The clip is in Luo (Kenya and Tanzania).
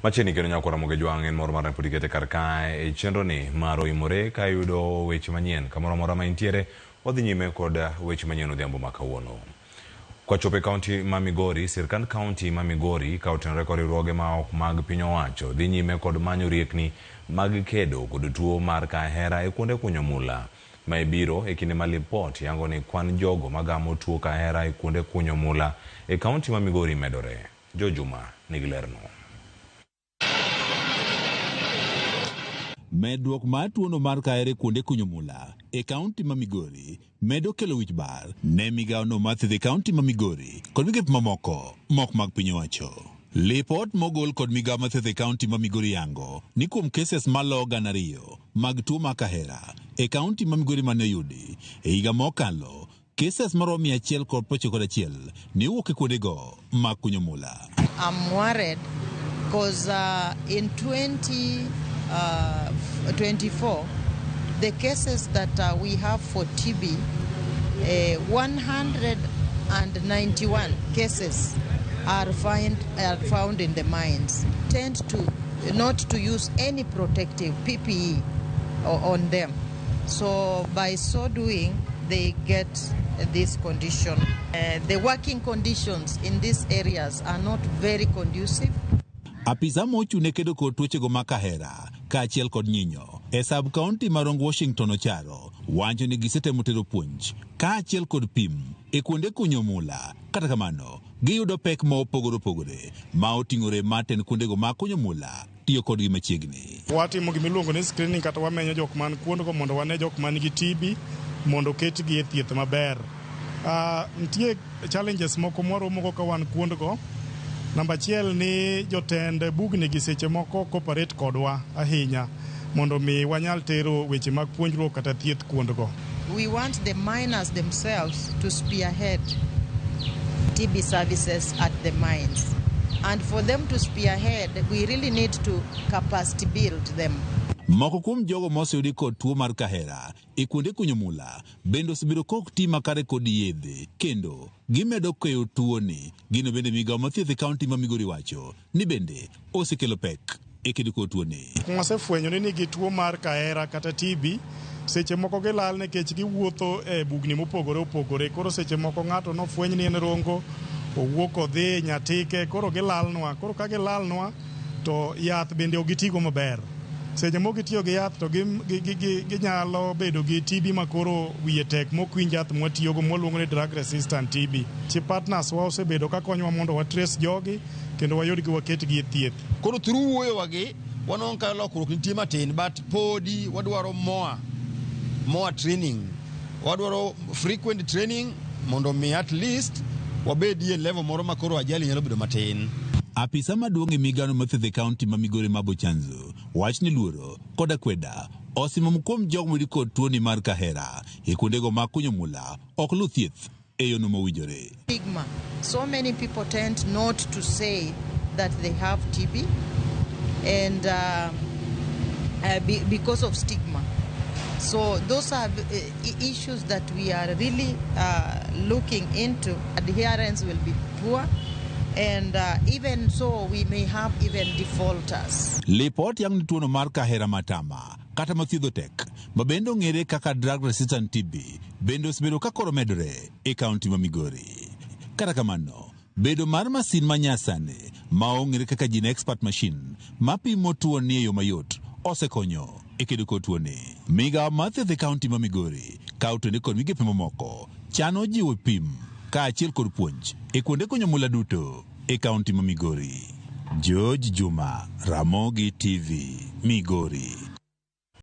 Machiegni kendo nyakwara Ramogi Jwang' en mor mar ne pod ikete kar kae e chenro ni mar oimore ka yudo weche manyien kamoro amora ma intiere. Wadhi nyime kod weche manyien odhiambo ma kawuono. Kwachopo e kaunti ma Migori, sirkand kaunti ma Migori ka otenore kod riwruoge ma ok mag piny owacho dhi nyime kod manyo riekni mag kedo kod tuo mar kahera e kuonde kunyo mula. Mae biro e kinde ma lipot yango ni kwan jogo magamo tuo kahera e kuonde kunyo mula e kaunti ma Migori medore. Jo Juma nigi lerno. Medruok mar tuono mar kahera e kuonde kunyo mula e kaunti ma Migori medo kelo wich bar ne migawono mar thieth e kaunti ma Migori kod migepe mamoko mok mag piny owacho. Lipot mogol kod migawo mar thieth e kaunti ma Migori yango ni kuom cases maloyo 2,000 mag tuo mar kahera e kaunti ma Migori mane oyudi e higa mokalo, cases maromo 191 ne owuok e kuondego mag kunyo mula. I'm worried because in 2024, the cases that we have for TB, 191 cases are found in the mines. Tend to not to use any protective PPE on them. So by so doing, they get this condition. The working conditions in these areas are not very conducive. Apisa mochung' ne kedo kod tuochego mag kahera kaachiel kod nyinyo e sub kaunti ma Rongo Washington Ocharo wacho ni gisetemo tero puonj kaachiel kod pim e kuonde kunyo mula. Kata kamano, giyudo pek ma opogore opogore ma oting'o rem mar tend kuondego mag kunyo mula tiyo kodgi machiegni. Watimo gimiluongo ni screening kata wamenyo jok man kuondgo mondo wane jok man gi TB mondo oketgi e thieth maber. Nitie challenges moko mwaromogo ka wan kuondgo. Namba achiel ni jotend bugni gi seche moko cooperate kodwa ahinya mondo mi wanyal tero weche mag puonjruok kata thieth kuondgo. We want the miners themselves to spearhead TB services at the mines. And for them to spearhead, we really need to capacity build them. Moko kuom jogo moseyudi kod tuo mar kahera e kuonde kunyo mula bende osebedo kok ti makare kod yedhe kendo gimedo keyo tuoni. Gino bende migawo mar thieth e kaunti ma Migori wacho ni bende osekelo pek e kedo kod tuoni. Wasefwenyo ni nigi tuo mar kahera kata TB seche moko gilal nikech giwuotho e bugni mopogore opogore. Koro seche moko ng'ato nofweny ni en Rongo, owuok odhi Nyatike, koro gilalnwa. Koro ka gilalnwa to yath bende ok gitigo maber. Seche moko gitiyo gi yath to ginyalo bedo gi TB ma koro wiye tek mok winj yath mwatiyogo mwaluongo ni drug resistant TB. Chi partners wa osebedo ka konyowa mondo wa trace jogi kendo wayudgi waketgi e thieth. Koro through wuoyowa gi wanwang'o ka lokruok nitie matin, but podi wadwaro more training, wadwaro frequent training mondo mi at least wabedie level moro ma koro ajali nyalo bedo matin. Apisa maduong' e migano mar thieth e kaunti ma Migori Mabo Chanzo wach ni luoro kod akweda osimom kuom jogo moyudi kod tuoni mar kahera e kuondego mag kunyo mula ok luw thieth e yono mowinjore. Stigma. So many people tend not to say that they have TB, and because of stigma. So those are issues that we are really looking into. Adherence will be poor, and even so, we may have even defaulters. Lipot yang ni tuono mar kahera matama kata mathiedho tek ma bende ong'ere kaka drug resistant TB bende osebedo ka koro medore e kaunti ma Migori. Kata kamano, bedo mar masin ma nyasani ma ong'ere kaka GeneXpert machine mapimo tuoni e yo mayot osekonyo e kedo kod tuoni. Migawo mar thieth e kaunti ma Migori ka otene kod migepe mamoko chano jiwo pim kaachiel kod puonj e kuonde kunyo mula duto e kaunti ma Migori. George Juma, Ramogi TV, Migori.